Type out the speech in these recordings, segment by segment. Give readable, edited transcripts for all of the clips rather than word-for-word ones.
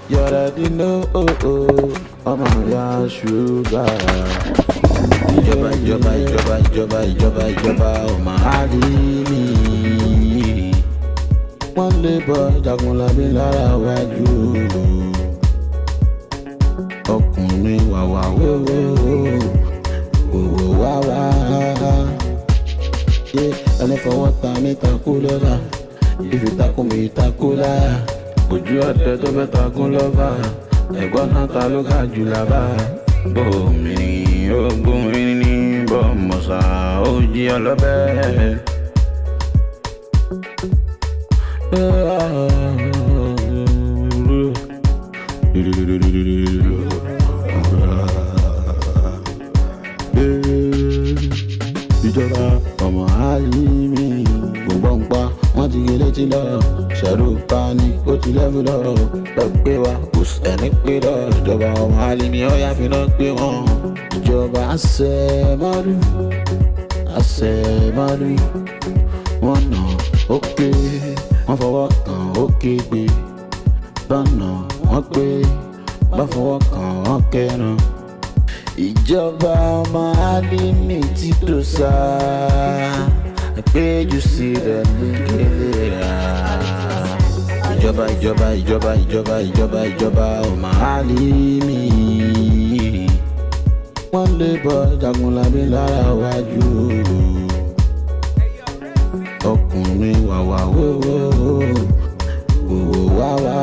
You already know, oh, oh, ọmọ ìyá ṣúgà. Ìjọba, ìjọba, ìjọba, ìjọba, ìjọba, ìjọba ọmọ Àlímì. Wọ́n lè bọ́ Jagunlabi lára wájú. Ọkùnrin wàwà wéwé wòwò wá wá. Ẹni fọwọ́ ta mi takú lọ́la, ìfi takú mi takú láyà. Ojú ọdẹ tó fẹ́ takún lọ́ba, ẹ̀gbọ́n náà ta ló ká jù lábá. Bòmí ogun ní bọ́mọ̀sá ó jí ọlọ́bẹ̀. Ìjọba ọmọ Àlímì gbogbo ń pa wọ́n ti gé létí lọ ṣẹ̀rù pani ó ti lẹ́fù lọ lọ pé wa kò sẹ́ni pé lọ. Ìjọba ọmọ Àlímì ọ̀yà fi náà pé wọ́n. Ìjọba àṣẹmọ́lú àṣẹmọ́lú, wọ́n nà ó pé wọ́n fọwọ́ kàn ó kéde bọ́nà wọ́n pé bá fọwọ́ kàn wọ́n kẹran. Ìjọba ọmọ Àlímì ti tó sá péjú sí rẹ̀ ní kélé rà. Ìjọba, ìjọba, ìjọba, ìjọba, ìjọba, ìjọba ọmọ Àlímì. Wọ́n lè bọ́ Jagunlabi lára wájú. Ọkùnrin wàwà wéwé wòwò wá wá.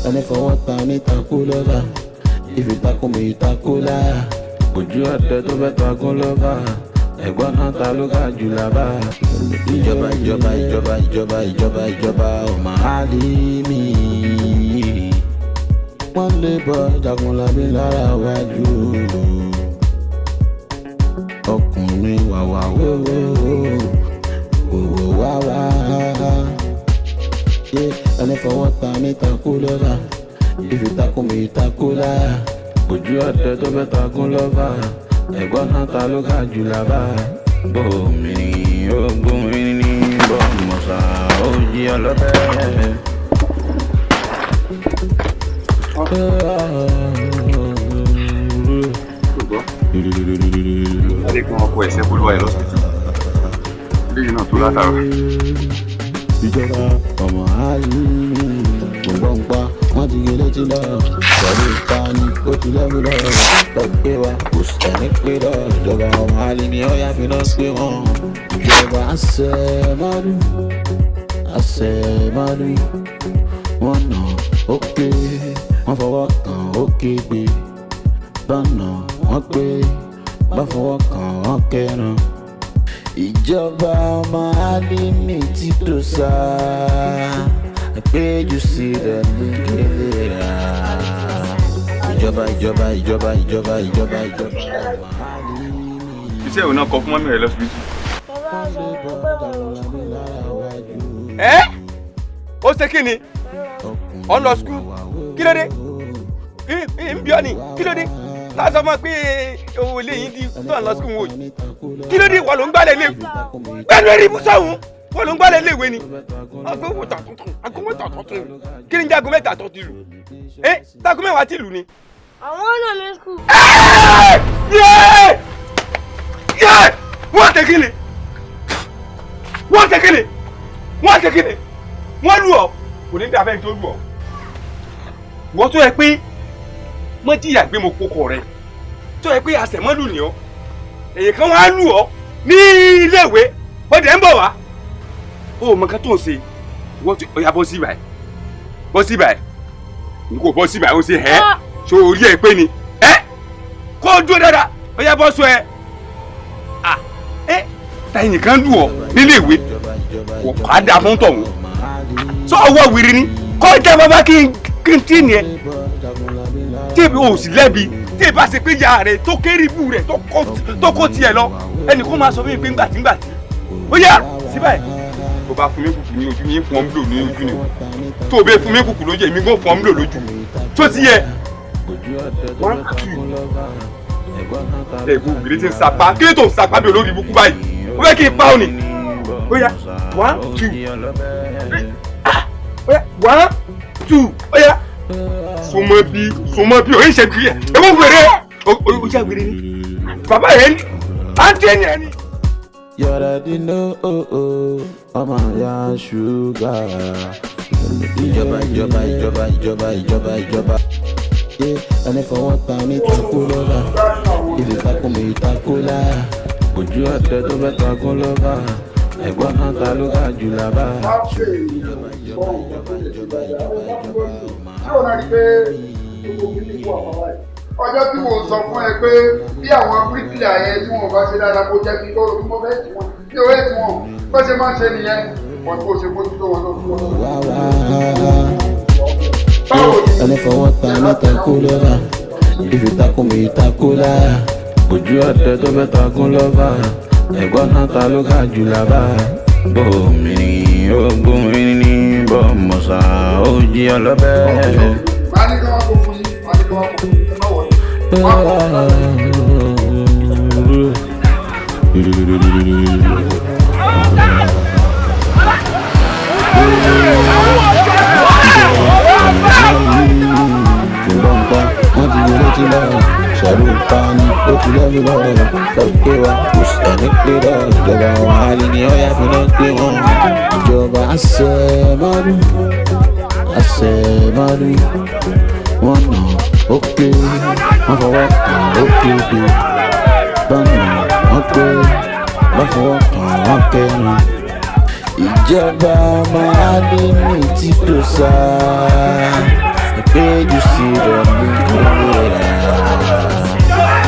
Ẹni fọwọ́ ta mi takú lọ́la, ìfi takú mi takú láyà. Ojú ọdẹ tó fẹ́ takún lọ́ba, ẹ̀gbọ́n náà ta ló ká jù lábá. Ìjọba, ìjọba, ìjọba, ìjọba, ìjọba, ìjọba ọmọ Àlímì. Wọ́n lè bọ́ Jagunlabi lára wájú. Ọkùnrin wàwà wéwé wòwò wá wá. Ẹni fọwọ́ ta mi takú lọ́la, ìfi takú mi takú láyà. Ojú ọdẹ tó fẹ́ takún lọ́ba, ẹ̀gbọ́n náà ta ló ká jù lábá. Bòmí ogun ní bọ́mọ̀sá ó jí ọlọ́bẹ̀. Adékun ọkọ ẹ̀sẹ̀ kó ló wáyé lọ́sibítù. Léyìn náà tó látàrọ. Ìjọba ọmọ Àlímì gbogbo ń pa wọ́n ti gé létí lọ pẹ̀lú pani ó ti lẹ́mú lọ lọ pé wa kò sẹ́ni pé lọ. Ìjọba ọmọ Àlímì ọ̀yà fi náà pé wọ́n. Ìjọba àṣẹmọ́lú àṣẹmọ́lú, wọ́n nà ó pé wọ́n fọwọ́ kàn ó kéde bọ́nà wọ́n pé bá fọwọ́ kàn wọ́n kẹran. Ìjọba ọmọ Àlímì ti tó sá péjú sí rẹ̀ ní kélé rà. Ìjọba, ìjọba, ìjọba, ìjọba, ìjọba, ìjọba ọmọ Àlímì. Iṣẹ́ ìwé náà kọ fún mọ́mí rẹ̀ lọ́sibítù. Wọ́n lè bọ́ Jagunlabi lára wájú. Ẹ́ ó ṣe kí ni ọ̀ ń lọ skul, kí ló dé ń bí ọ ni? Kí ló dé tá a sọ fún ọ pé owó ilé yìí di tó ń lọ skul wò yìí? Kí ló dé? Wọ́n ló ń gbálẹ̀ ilé pẹ̀lú eré ibùsọ̀ ọ̀hún, wọ́n ló ń gbálẹ̀ ilé ìwé ni. Aago mẹ́ta tuntun, aago mẹ́ta tuntun, kí ni jẹ́ aago mẹ́ta tó ti lù? Ẹ́ táago mẹ́wàá ti lù ni. Àwọn ọ̀nà mi skul. Yéé yéé, wọ́n ṣe kí ni? Wọ́n ṣe kí ni? Wọ́n ṣe kí ni? Wọ́n lù ọ́, kò ní dáa fẹ́ni tó lù ọ́. Wọ́n tó yẹ pé mọ́ jìyà gbé mo kókó rẹ̀ tó yẹ pé àṣẹmọ́lù ni ọ́, èyí kan wá lù ọ́ ní iléèwé, ó dẹ̀ ń bọ̀ wá. Ó mọ nǹkan tó ń ṣe wọ́n tó ọ̀yà bọ́ sí ibà, bọ́ sí ibà, n kò bọ́ sí ibà, ó ṣe ẹ́ ṣó orí ẹ̀ pé ni ẹ́ kó o dúró dáadáa, ọ̀yà bọ́ sọ ẹ́ à ẹ́ ta ẹnìkan lù ọ́ nílé ìwé kò á dáa fún tọ̀hún sọ ọwọ́ wìrì ni kó jẹ́ bàbá kí n tí ni ẹ tí èmi ò sì lẹ́bi tí èmi bá ṣe pé ìyá rẹ̀ tó kéré ibú rẹ̀ tó kó tiẹ̀ lọ, ẹnì kó máa sọ fún mi pé ńgbàtí ńgbàtí ó yá síbẹ̀ tó bá fún mi kùkù ní ojú mi fún ọ ń lò ní ojú ni tó o bẹ fún mi kùkù lójú èmi gbọ́ fún ọ ń lò lójú tó ti yẹ. One, two. Ẹ̀gbọ́n ògiri ti ń sapá, kí ló tó ń sapá bí olórí ibùkún báyìí? Ó fẹ́ kí n pa ọ́ ni. Ó yá, one, two, three, ah, ó yá, one. Súnmọ́ bí, súnmọ́ bí, òye ṣe kiri ẹ̀. Ewu wèrè, o ṣe wèrè ni. Bàbá yẹn ni, àǹtí ẹ̀ ni ẹ̀ ni. You already know, oh, oh, ọmọ ya ṣúgà. Ìjọba, ìjọba, ìjọba, ìjọba, ìjọba, ìjọba. Ẹni fọwọ́ ta ní takú lọ́ba. Ibi takú mi takú láyà. Ojú ọ̀tẹ tó fẹ́ takú lọ́ba. Ẹ̀gbọ́n náà ta ló ga jù lábá. Ìjọba, ìjọba, ìjọba, ìjọba, ìjọba, ìjọba, ọmọ. Ṣé o náà rí pé gbogbo kìíní kú àpá báyìí? Ọjọ́ tí mo sọ fún ẹ pé bí àwọn bíríkìlà yẹn tí wọn bá ṣe dáadáa, kó jẹ́ kí n lọ́rọ̀ bí mo fẹ́ tì wọ́n ní òwe tí wọ́n bá ṣe máa ń ṣe nìyẹn, wọ́n tó ṣe mójútó wọn lọ fún wọn. Wá wá. Ẹni fọwọ́ ta ní takú lọ́ba. Ibi takú mi takú láyà. Ojú ọ̀tẹ tó fẹ́ takú lọ́ba. Ẹ̀gbọ́n náà ta ló ga jù lábá. Bòmí ó gbómi ní bọ́mọ̀sá ó jí ọlọ́bẹ̀. Màá ní kí wọ́n kó fún yín, màá ní kí wọ́n kó fún yín, ẹ má wọlé. Wọ́n ti wọlé tí lọ́rọ̀ ṣẹ̀rù pani ó ti lẹ́nu lọ́rọ̀ lọ pé wa kò sẹ́ni pé lọ ìjọba wọn àlè ní ọ̀yà fi náà pé wọn. Ìjọba àṣẹmọ́dún, àṣẹmọ́dún, wọ́n nà ó pé wọ́n fọwọ́ kàn ó kéde bọ́nà wọ́n pé wọ́n fọwọ́ kàn wọ́n kẹnu. Ìjọba máa ní ní títò sáà péjú sí rẹ̀ mú rẹ̀.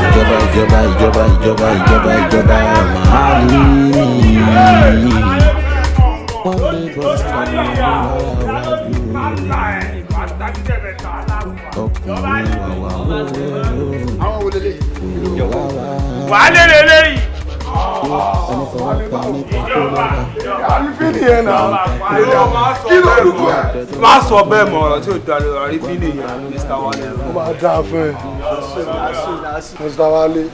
Ìjọba, ìjọba, ìjọba, ìjọba, ìjọba, ìjọba máa ní. Wọ́n lè bọ́ sọ́nà wájú ọkùnrin wàwà Àwọn wo lélẹ̀? Wàá lé lélẹ́yìí. Ẹni fọwọ́ pa ní kókó lọ́ba. Àrífín nìyẹn náà. Kí ló dùkú ẹ̀? Má sọ bẹ́ẹ̀ mọ̀, ọ̀rọ̀ tí ò da lórí àrífín nìyẹn, Mr. Wale. Ó máa dáa fún ẹ, Mr. Wale.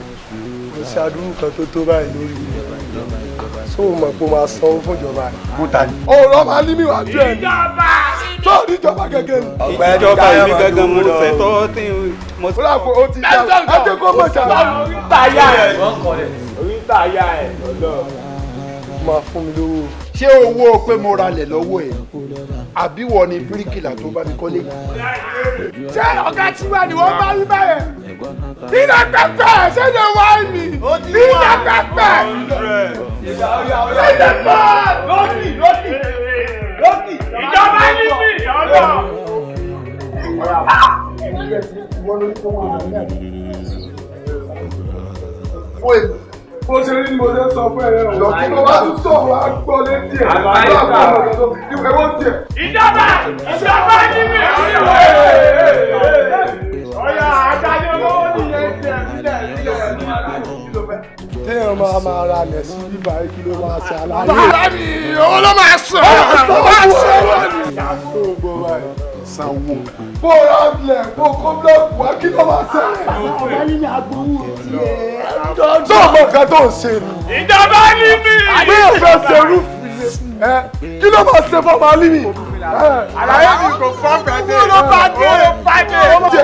Mo ṣe àdúrú kan tó tó báyìí lórí mi, ṣó o mọ̀ pé o máa sanwó fún ìjọba yìí? Fún ta ni? Ọ̀rọ̀ máa ní mi wá ju ẹ̀ ní tó níjọba gẹ́gẹ́ ni. Ìjọba ìlú gángan mo fẹ́ tọ́ tí mo. Ó dà pé ó ti já ẹ jẹ́ kó mọ̀ ṣáà. Orí ń ta ya ẹ̀. Orí ń ta ya ẹ̀. Máa fún mi lówó. Ṣé owó pé mo ralẹ̀ lọ́wọ́ ẹ̀ àbí wọ ni bíríkìlà tó bá mi kọ́lé? Ṣé ọ̀gá tiwa ni wọ́n bá rí báyẹn? Nínú pẹpẹ ṣẹ́jẹ̀ wá mi. Nínú pẹpẹ. Ṣẹ́jẹ̀ pọ̀. Lọ́kì, lọ́kì, lọ́kì. Ìjọba ní mi ọ̀dọ̀. Fún èmi. Bó ṣe rí ni mo ṣe sọ fún ẹ rẹ o. Tí mo bá tún sọ̀rọ̀ àgbọ̀ létí ẹ̀. Ìwé tiẹ̀. Ìjọba, ìjọba ní mi ọ̀dọ̀. Ọ̀yà àdáyé owó nìyẹn tiẹ̀ sílẹ̀ sílẹ̀. Téèyàn máa máa ra lẹ̀ sí bíbá yìí, kí ló máa ṣe aláyé? Bàbá mi, owó ló máa sọ. Máa ṣe wọ́n ni. Tó o gbọ́ báyìí. Sanwó. Bó o ra ilẹ̀, bó o kó búlọ̀kù wá, kí ló máa ṣẹlẹ̀? Tó o mọ nǹkan tó ń ṣe ni. Ìjọba ní mi. Bí o fẹ́ ṣe rúfin ẹ, kí ló máa ṣe fún ọmọ alímì? Àlàyé mi kò fọ́ pẹ̀lú. Owó ló bá dé. Owó ló bá dé.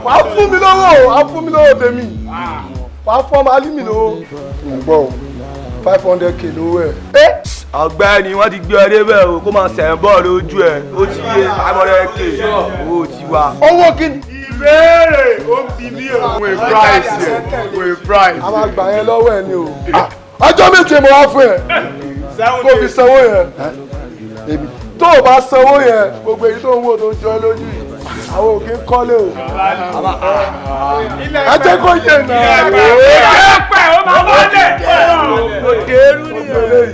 Wàá fún mi lówó, wàá fún mi lówó tèmi. Wàá fún ọmọ alímì lówó. Mo gbọ́ o, 500K lówó ẹ̀. Ọ̀gbẹ́ni, wọ́n ti gbé ọ débẹ̀ o, kó máa sẹ̀ ń bọ̀ lójú ẹ̀, ó ti yé 500K owó tiwa. Owó kí ni? Ìbéèrè ó ń bi mí o. Wait price yẹ, wait price. A máa gbà yẹn lọ́wọ́ ẹ̀ ni o. Ọjọ́ méje mo wá fún ẹ kó fi sanwó yẹn. Tó o bá sanwó yẹn, gbogbo èyí tó ń wò tó ń jọ ẹ́ lójú yìí, àwọn òkè ń kọ́lé o. Ẹ jẹ́ kó yé náà. Ẹ pẹ́ ó máa wọlé. Òde eru nìyẹn.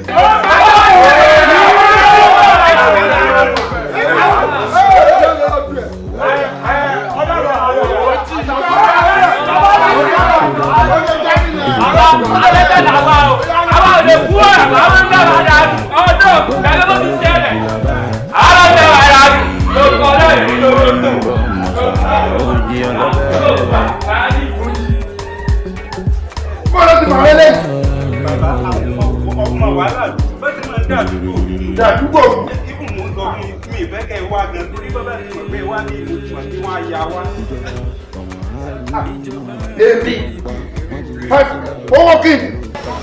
Bọ́lá ti mọ̀ rẹ́lẹ̀. Bàbá, ọmọ wàhálà bá ti máa ń dàdúgbò. Dàdúgbò. Ibùn mò ń sọ fún mi, mi ìfẹ́ kẹ́ ẹ wá gan torí bàbá mi mọ̀ pé wá ní ìlú tí wọ́n á ya wá. Èmi owó kí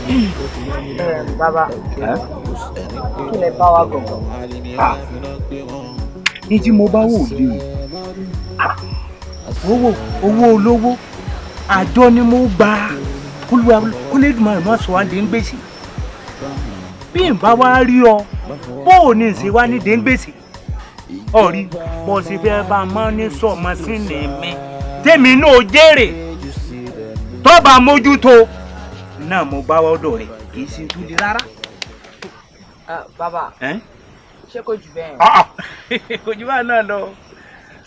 ni. Bàbá, kí lẹ bá wa gọ̀gọ̀? Ní tí mo bá wò lè owó owó olówó àjọ ni mo gbà kólé-dùmarè má sọ wá dé ń gbèsè. Bí n bá wá rí ọ, bó o ní ṣe wá ní dé ń gbèsè. Ọ̀rí bó ṣe fẹ́ bá a mọ́ ní sọ̀mọ́ sí ní mi. Tèmi náà jèrè tọ́ba mójútó náà mo bá wọ́dọ̀ rẹ̀ kì í ṣe túlẹ̀ rárá. Bàbá, ṣé kò jù bẹ́ẹ̀? Kò jù bá náà lọ.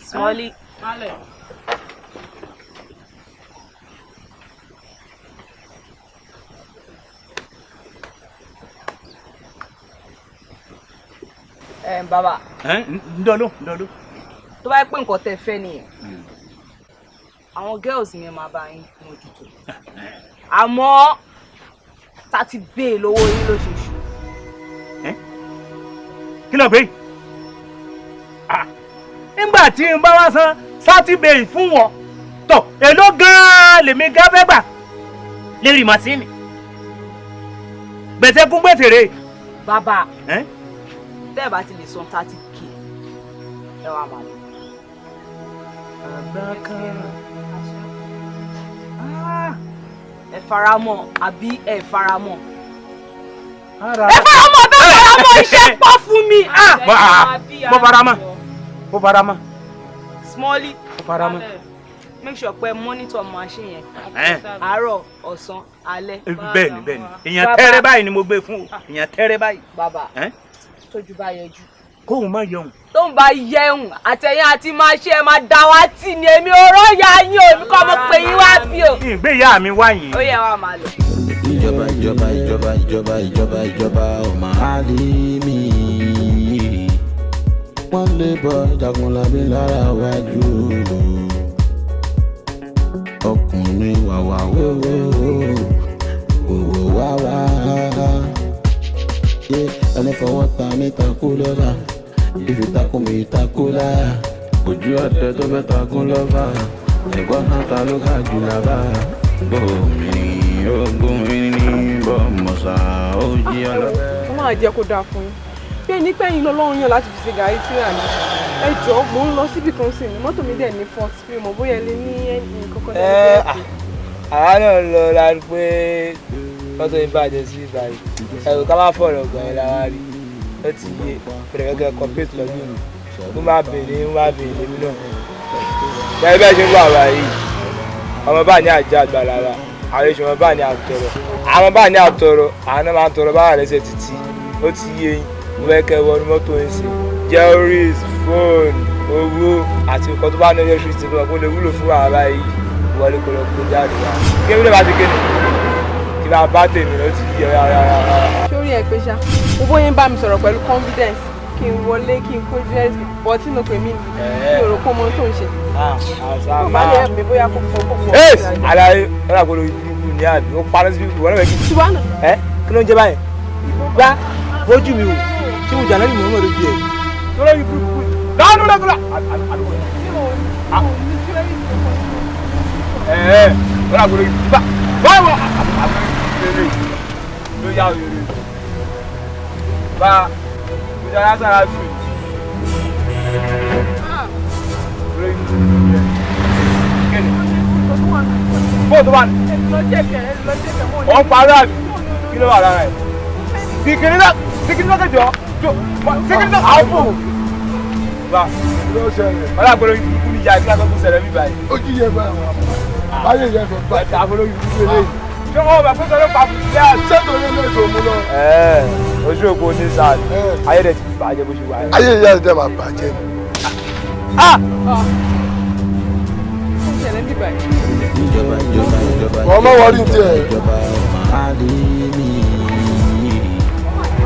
Smọ́lí. Bàbá. Ndọ́ló ndọ́ló. Tó bá yẹ pé nǹkan tẹ́ fẹ́ nìyẹn, àwọn girls mi máa bá yín mójútó. Àmọ́ ta ti bẹ́ẹ̀ lówó yín lóṣooṣù. Kí ló pé? Nígbà tí n bá wá san sátibéè fún wọn tọ èló gan-an lèmi gán fẹ́ gbà lérí màsíìnì gbèsè kún gbèsè rè. Bàbá, tẹ́ ẹ bá ti lè san 30K ẹ wá máa lọ. Àgbà kan. Ẹ faramọ́ àbí ẹ faramọ́? Ẹ faramọ́ bẹ́ẹ̀ faramọ́ iṣẹ́ pọ̀ fún mi. Mo faramọ́, mo faramọ́. Smọ́lí, mo faramọ́. Make sure pé monitor machine yẹn. Àárọ̀, ọ̀sán, alẹ́. Bẹ́ẹ̀ni bẹ́ẹ̀ni, èèyàn tẹ́rẹ́ báyìí ni mo gbé fún o, èèyàn tẹ́rẹ́ báyìí. Bàbá, tójú bá yẹjú. Kóun má yẹun. Tóun bá yẹun, àtẹ̀yìn àti máa ṣe ẹ máa dá wa tì ní èmi ọ̀rọ̀ ya yín o, èmi kọ́ mo pè yín wá bí o. Ìgbéyà mi wá yìí. Ó yẹ wá máa lọ. Ìjọba ìjọba ìjọba ìjọba ìjọba ìjọba ọmọ àlìmí. Wọ́n lè bọ Jagunlabi lára wájú. Ọkùnrin wàwà wéwé òwò wáwá. Yé ẹni fọwọ́ ta mi takú lọ́ba, ìfi takú mi takú láyà. Ojú ọ̀tẹ tó fẹ́ takú lọ́ba, ẹ̀gbọ́n náà ta ló ká jù lábá. Bòmí ogun mi ní bọ́mọ̀sá ó jí ọlọ́bẹ̀. Ó máa jẹ́ kó dáa fún yín. Bí ẹni pẹ́yìn lọ́lọ́run yàn láti fi ṣe gàrí tíra ni. Ẹ jọ̀ọ́, mò ń lọ síbì kan sí ni mọ́tò mi dẹ̀ ní fọ́ọ̀tì mi mọ̀ bóyá ẹ lè ní nǹkan kan. Àwa náà lọ la rí pé mọ́tò yìí bàjẹ́ sí ìbàyí. Ẹ̀rù ká má fọ̀rọ̀ gan ẹ̀ lára rí. Ó ti yé pẹ̀lẹ́gẹ́gẹ́ kọ́pẹ́tì lọ́dún mi. Mo máa bèèrè mo máa bèèrè mi náà. Ṣé bẹ́ẹ̀ ṣe ń wà wá yìí? Ọmọ bá ní àjọ àgbàlára, àwọn èso ọmọ bá ní àtọrọ. Àwọn bá ní àtọrọ, àwọn náà máa ń tọrọ báwa lẹ́sẹ̀ títí. Ó ti yé yín, mo fẹ́ kẹ́ wọnú mọ́tò yín sí. Jewelries, fóònù, owó àti nǹkan tó bá ní ọjọ́ ṣùtì fún ọ kó lè wúlò fún àwa yìí. Wọlé kó lọ kó jáde wá. Kí ló bá ti kéde? Kí bá bá tèmi lọ ti yẹ rárá. Sórí ẹ pé ṣá, mo bóyá ń bá mi sọ̀rọ̀ pẹ̀lú confidence kí n wọlé kí n kó jewelries bọ́ tí mo pè mí ni mi ò rò pé ọmọ tó ń ṣe. Mo bá lè mi bóyá kó fọ kó fọ. Ẹ àlàyé ọ̀rọ̀ àgbọ̀dọ̀ ìdúró ní àbí ó parí sí ìwọ náà bẹ́ẹ̀ kí. Ṣùgbọ́n ẹ kí ló ń jẹ báyìí? Gbá bójú mi wò ṣé mo jà lẹ́yìn mọ̀ ọ́n lójú ẹ̀. Lọ́rọ̀ yìí burúkú lọ́nù lọ́kùnrin. Ẹ ọ̀rọ̀ àgbọ̀dọ̀ ìdúró bá báwo ló yá òyìnbó bá ìjọba sára tù. Fóònù tó wà ní. Ó ń parí àbí kí ló wà lára ẹ̀? Sìkìrì náà kẹjọ. Sìkìrì náà àwọn fò. Bá ọlá àgbọ̀dọ̀ ìdúró ní ìyá ìgbà tó kún sẹ̀rẹ̀ mi báyìí. Ó jí yẹ bá báyé yẹ fẹ́ bá. Àgbọ̀dọ̀ ìdúró lélẹ́yìí. Ṣé wọ́n bá pẹ́sẹ̀ ló pa fún mi? Ṣé torí ilé ìtò mú lọ? Ojú òpó ní sáà ni ayé rẹ̀ ti bàjẹ́ bó ṣe wà. Ayé ìyá rẹ̀ dẹ̀ máa bàjẹ́ ni. Ìjọba ìjọba ìjọba Wọ́n má wọrí tiẹ̀. ìjọba ọmọ àlìmí.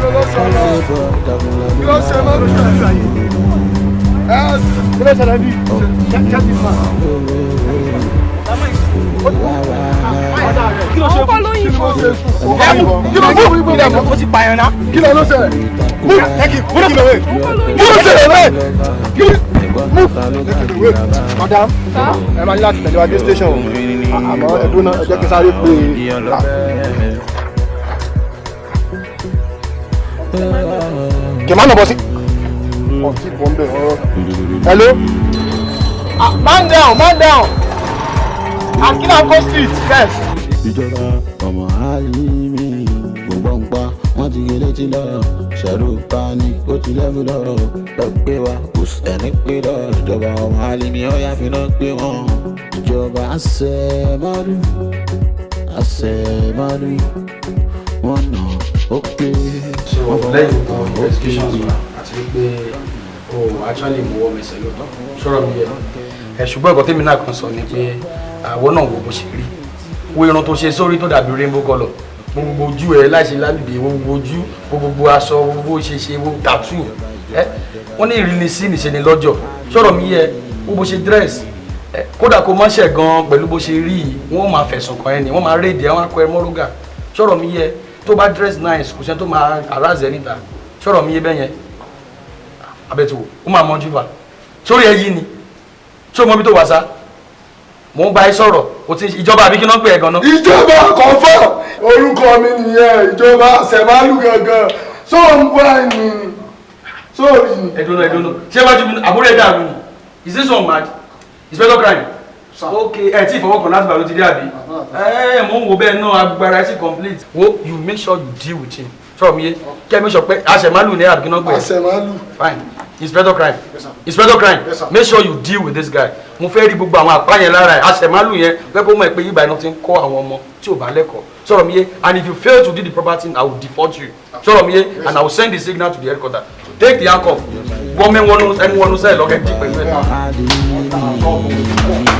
Kí ló sọ lọ? Kí ló ṣe lọ́dún yìí? Kí ló ṣẹlẹ̀ bí? Ṣé ti fà? Kí ló ṣe Àwọn kọ́ ló yìnbọn. Kí ló ṣe fún ibò? Ó ti pààyàn náà. Kí ló ló ṣẹlẹ̀? Mú kí ló wẹ̀? Kí ló ṣẹlẹ̀ bẹ́ẹ̀? Kí mú wait madam, ẹ máa ní láti tẹ̀lé wa dé station o, àmọ́ ẹ̀dùn náà, ẹ jẹ́ kí n sáré pé kì í má nà bọ́ sí ọtí bọ́ ń bẹ̀ ọ̀rọ̀. Hello. Ah, man down, man down. Akinako Street first. Ìjọba ọmọ Alimi gbogbo ń pa wọ́n ti gé létí lọ ṣẹ̀rù pani ó ti lẹ́fù lọ lọ pé wa kò sẹ́ni pé lọ. Ìjọba ọmọ Alimi ọ̀yà finá pé wọn. Ìjọba àṣẹmọ́lú àṣẹmọ́lú wọn nà ó pé. So lẹ́yìn gbogbo investigations wa àti wípé o actually mú ọwọ́ mẹsẹ̀ lóòótọ́, sọ̀rọ̀ mi yẹ ẹ, ṣùgbọ́n ẹ̀kọ́ tèmi náà kàn sọ ni pé àwọn náà wo bó ṣe rí, wo irun tó ṣe sórí tó dàbí rainbow colour, gbogbo ojú ẹ láìṣe lálùdé, gbogbo ojú, gbogbo aṣọ, gbogbo ṣe ṣe, wo tattoo ẹ. Wọ́n ní ìrínisí nìṣe ni lọ́jọ́. Sọ̀rọ̀ mi yẹ, wo bó ṣe dress ẹ, kódà kó mọ́ṣẹ̀ gan pẹ̀lú bó ṣe rí yìí, wọ́n máa fẹ̀sùn kàn ẹ́ ni, wọ́n máa rédìí àwọn akọ ẹ mọ́rúgà. Sọ̀rọ̀ mi yẹ, tó bá dress nice, kò sẹ́ni tó máa harass ẹ níta. Sọ̀rọ̀ mi yé bẹ́yẹn abẹ́tò, ó máa mọ́jú fà sórí ẹ yìí ni. Ṣé o mọ ibi tó wà sá? Mò ń bá ẹ sọ̀rọ̀ o ti ìjọba àbí kí náà ń pè ẹ gan-an. Ìjọba confirm, orúkọ mi nìyẹn, ìjọba àṣẹmálù gangan. Sóò ń bọ́ ẹni ni sóòrì ni. Ẹdùnú ẹdùnú, ṣé wájú mi àbúrò ẹ dàrú ni? Is this one mad? Inspector crime. Ok, ẹ tí ìfọwọ́kàn láti bàlú ti dé àbí? Ẹ mò ń wo bẹ́ẹ̀ náà, agbára ẹ sì complete. Wo, you make sure you deal with him. Sọ̀rọ̀ mi yé, kẹ́ ẹ make sure pé àṣẹmálù ní àbí kí náà ń pè é. Àṣẹmálù. Fine. Inspector crime, inspector crime. Yes, sir. Make sure you deal with this guy. Mo fẹ́ rí gbogbo àwọn àpá yẹn lára ẹ̀, àṣẹmálù yẹn fẹ́ kó mọ̀ ẹ́ pé yíba iná ti ń kọ́ àwọn ọmọ tí ò bá lẹ́kọ̀ọ́. Sọ̀rọ̀ mi yé, and if you fail to do the proper thing, I will default you. Sọ̀rọ̀ mi yé, and I will send the signal to the headquarter to take the handcuff. Wọ́n mẹ́ wọnú ẹni wọnú sẹ́ẹ̀ lọ́kẹ́ jí pẹ̀lú ẹ̀.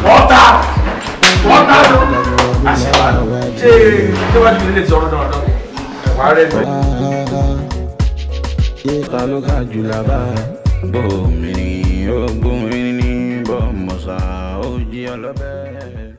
Wọ́tà wọ́tà àṣẹmálù, ṣé ṣé wájú mi lè sọ̀rọ̀ dandan wàá rẹ̀ mi. Ta ló ká jù lábá bòmìnì ó gbòmìnì bọ́mọ̀sá ó jí ọlọ́bẹ̀.